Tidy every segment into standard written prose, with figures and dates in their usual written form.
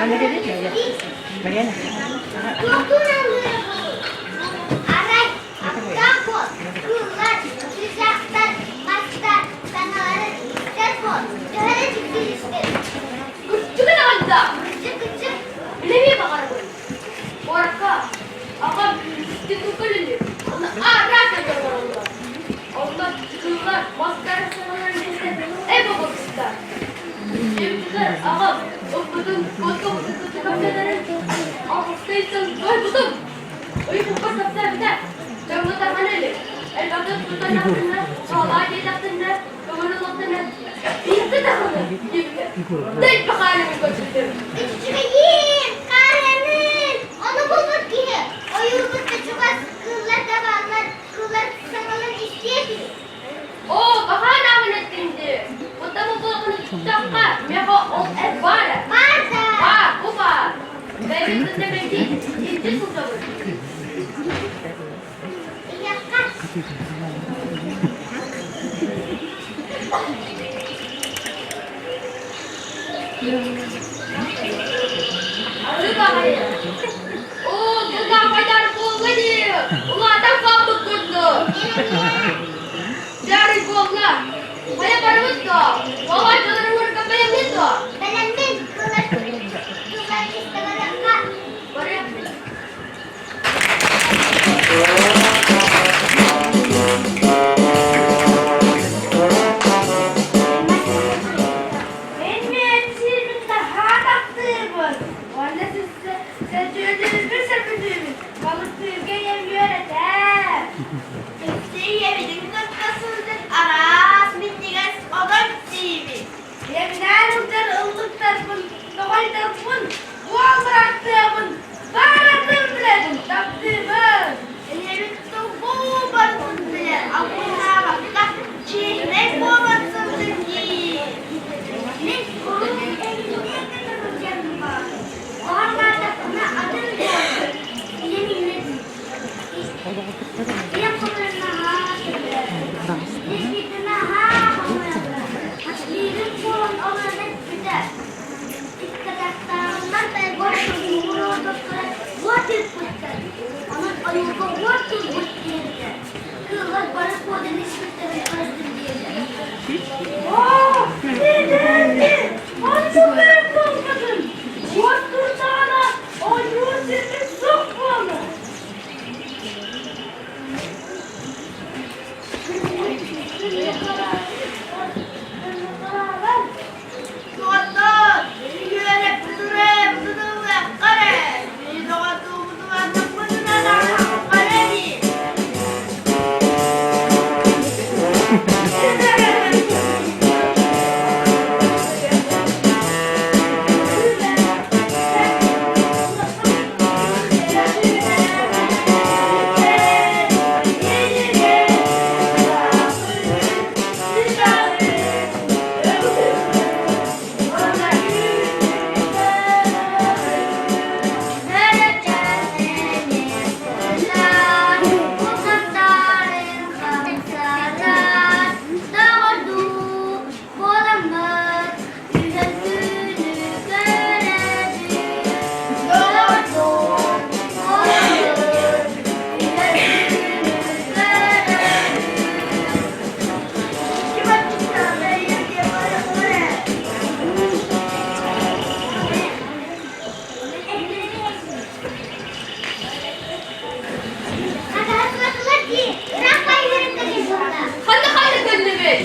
дии. Туохтуун аллыыра буолуй? Арай, аптаах буол, кыыллар, чыычаахтар, мастар саҥаларын истэр буол, төһө да дьиктилистин. Кырдьыгын аҕалла! Кырдьык, кырдьык. Билэмиэ баҕарабын. Куоракка аҕам түкүкүлүнү араас олороллор. Онно кыыллар, мастар саҥаларын истэн эбэ Дьиэбитигэр аҕам ылбытын куоска кэпсэтэрин алгыстыйтан дойбутум. Ыйыппыппар кэпсээбитэ. Дьоҥҥо тарҕана илик. Элбэхтик тутаннахтына, хаалаа диэтэхтинэ, көҥүл ыллахтына, биирдэ даҕаны диэбитэ. Дэлби хаарыҥы көрбүтүм. Үчүгэйиин, хаарыанын, ону булбут киһи ойуурбут да чугас, кыыллар да бааллар, кыыллар саҥаларын истиэ этибит. Оо, баһаан аҕын эттиҥ дии. Потому буолҕун туттахха, миэхэ ол эт баар ээ. Баар да. Баар, бу баар. Бэйэбин кытта мэлдьи илдьи сылдьабын. Ийэххэ. Арыы баҕайы. Оо, тыллаах байдар буолла дии. Улаатан хаалбыт курдук. Дьаарый буолла. Хайа барыбыт дуо? Балааччылары уорга бэлэммит дуо? Бэлэммин. Кылар кылар истэ барыахха. Барыахпыт. Мен мээнсиибин наһаа таптыыбын уонна сөтүөлүүрбүн сөбүлүүбүн, балыктыырга ийэм үөрэтэр. Өссө ийэбитин кытта сылдьан араас минньигэс отон сиибит. Ийэбинээн сылдьар ыллыктарбын, тоҕойдорбун, уол бырахтыабын, бааратын билэбин, таптыыбын. Ийэбит тугу барытын билэр, албыннаабакка, чиэһинэй буолан сылдьын дии. Мин урут эйигинниин кытта сылдьыахпын баҕарабын. Оҕом баардахпына атын буолуо. Ийэм иннэ диир. Ийэм хомуйан наһаа сөбүлээбит. Лискитин наһаа хомуйаллар. Миигин буолан олорон эппитэ. Иккатахтааҕынан тайгор уруотуктара уот ыыппыттар. Онон ойуурга уот турбут диэбитэ. Кыыллар бары куотан испиттэрин көрдүм диэтэ. Оо, сиидэрди, оннук бэрт буолбатын. Уот турдаҕына ойуур сирбит суох буолар. Доҕоттоор, үөрэ бутуруохха эрэ, били доҕордуубутугар букпутунан ааһыахха эрэ дии. Ханна ханна кэллибит?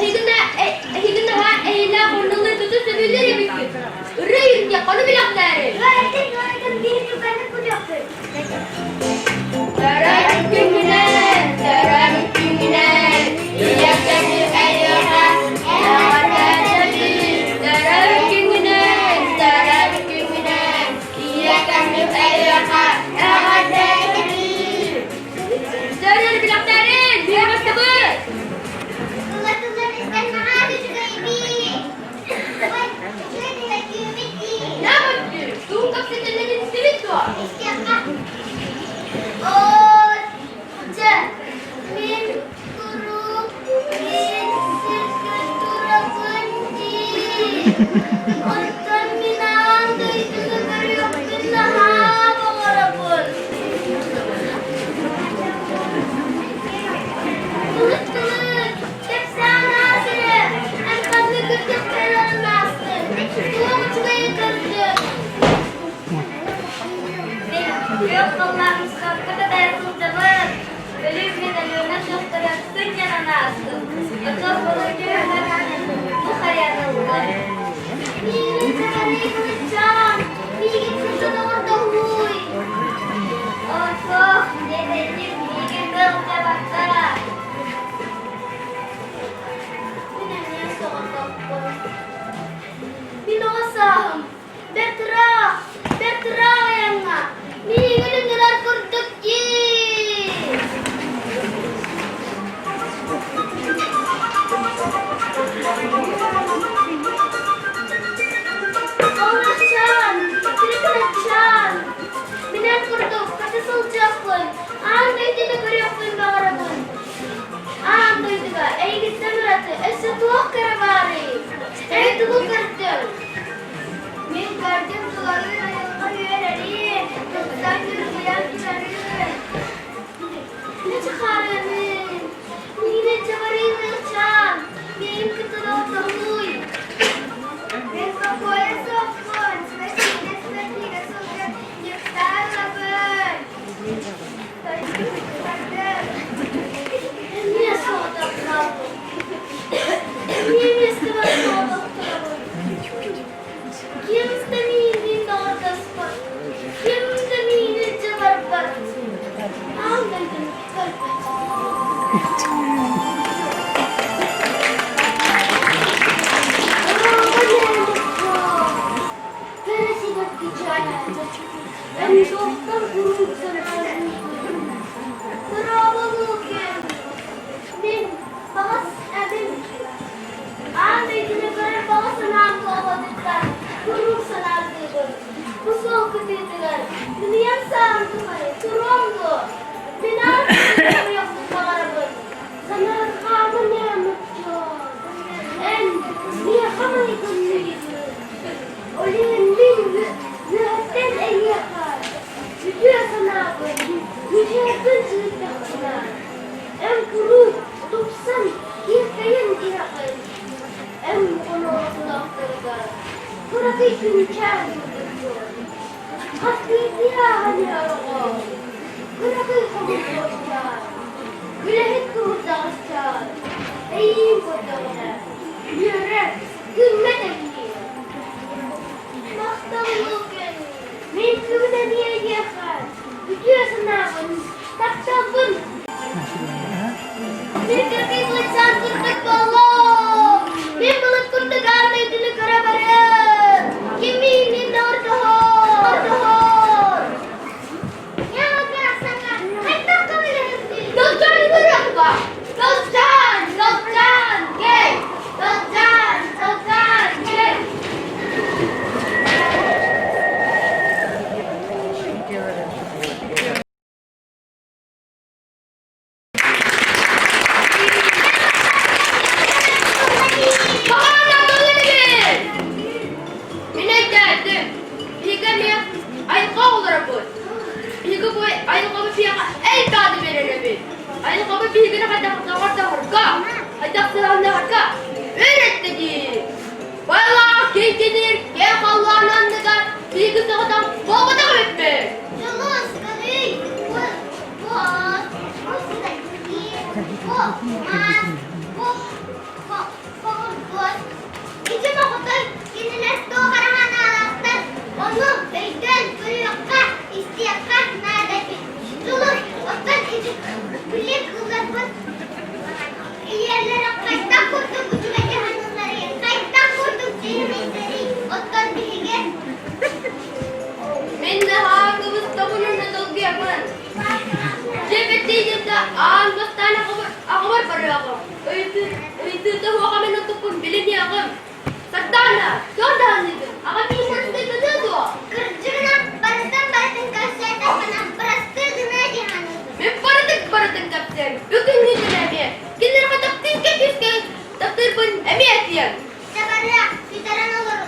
Эһигинэ эһилээх оннулуу туту сөбүлүүр эбиккит. Ырыа иһиттиэх ону билэхтээри. Төрөөбүт күҥҥүнэн, төрөөбүт күҥҥүнэн, ийэккэни эйиэхэ эҕэрдэлэбит. Төрөөбүт күҥҥүнэн, төрөөбүт күҥҥүнэн, ийэккэни эйиэхэ эҕэрдэлэбит. Төрүт билэхтэрин, биһиги бастабыт. Оттон мин аан дойдуну көрүөхпүн наһаа баҕарабын. Былыт-былыт, кэпсээн аас эрэ, эн ханнык үрдүктэрин аастын, туох үчүгэйи көрдүҥ? Мин күөх халлаан устарга кытайа сылдьабын. Өлүү мин Өлүөнэ суохтарыгар сынньанан аастым. Оччоҕо былыргы бу хайаны ыллым. Миигин сэмэлии былыччаан, миигин кытта доҕордоһууй. Оо, диэтэйдик миигин кылдьабакка. Мин эмиэ соҕотохпун. Мин оҕо сааһым бэрт ыраах, бэрт ыраах айаҥҥа миигин ыҥырар курдук дии. Оҕоччоон, кыракыраччаан, мин эн курдук хата сылдьыахпын, аан дойдуну көрүөхпүн баҕарабын. Аан дойдуга эйигиттэн ураты өссө туох кэрэ баарый? Эн тугу көрдүҥ? Мин көрдүм тулалыыр айылҕа үөрэрин, тупсан дьүрүһүйэн турарын. Не чахаарыамын, миигин чабарыыныахчаан, миигин кытта доҕордоһууй. Мин бокуойа суохпун, спасибо, спасибо, сылдьан ньыктаан ылабын. Эмиэ соҕотох хаалбыт. Эмиэ миэстэбэр соҕотох турабын. Ким да миигин доҕордоспот, ким да миигин илдьэ барбат, аан дойдуну көрбөт. Эн туохтан куруук санаалыыгын? Быраабалыы кэм. Мин баҕас эбим Аан дойдуну көрөр баҕа санаам туолбатыттан куруук санааргыыбын. Бу суол кытыытыгар минийэн сааһым тухары туруом дуо? Мин аан дойдуну көрүөхпүн баҕарабын. Санаарҕаабын ээ, муччуон. Эн миэхэ майгынныыгын. Ол иһин мин үөһэттэн эйиэхэ үтүө санаабын, үтүөкүн ыыттахпына, эн куруук тупсан киэркэйэн иһэҕин. Эн оноотулаахтаргар кыракый күнчээн курдуккун. Хас биирдии ааһан иһэр оҕо кыракый хомурдуосчаан, үлэһит кымырдаҕасчаан эйиин көрдөҕүнэ үөрэр, күҥҥэ тэҥниир. Махтал күн, мин бүгүн эмиэ эйиэхэ үтүө санаабын, тапталбын Мин кыракый былытчаан курдук буоллум. Мин былыт курдук аан дойдуну көрө барыам. Ким миигин доҕордоһор? Доҕор! Кылчаан көрүөххэ! Кылчаан! Кылчаан! Кэл! Кылчаан! Кылчаан! Кэл! Мин өйдөөтүм. Биһиги эмиэ айылҕа оҕолоробут. Биһиги бу айылҕабыт биһиэхэ элбэҕи биэрэр эбит. Айылҕабыт биһигини хайдах доҕордоһорго, хайдах сыһыаннаһарга үөрэттэ дии. Байлаах киҥкиниир киэҥ халлаан анныгар биһиги соҕотох буолбатах эбиппит. Дьулус, көрүй, бу бу мас, бу хоҕурдуос. Ити моҕотой кинилэр туох эрэ санаалаахтар, ону өйдөөн көрүөххэ, истиэххэ наада эбит. Дьулус, оттон ити били кыылларбыт ийэлэрэ хайдах курдук үчүгэй дьаһаныылларый, хайдах курдук дьиһинэйдэрий, оттон биһиги Мин наһаа кыбыстабын уонна долгуйабын. Дьэ бэртиийдэ аан бастаан аҕабар барыаҕым. Ыйытыыта суох мин отуппун билиниэҕим. Сардаана, туох даҕаныгын? Аҕам миигин бырастыы гыныа дуо? Кырдьыгынан барытын барытын кэпсээтэххинэ бырастыы гыныа дии саныыбын. Мин барытын барытын кэпсиэм. Бүгүҥҥүтүн эмиэ. Кинилэргэ таптыырга күүскэ таптыырбын эмиэ этиэм. Дьэ барыах, сүтэрэн олорума.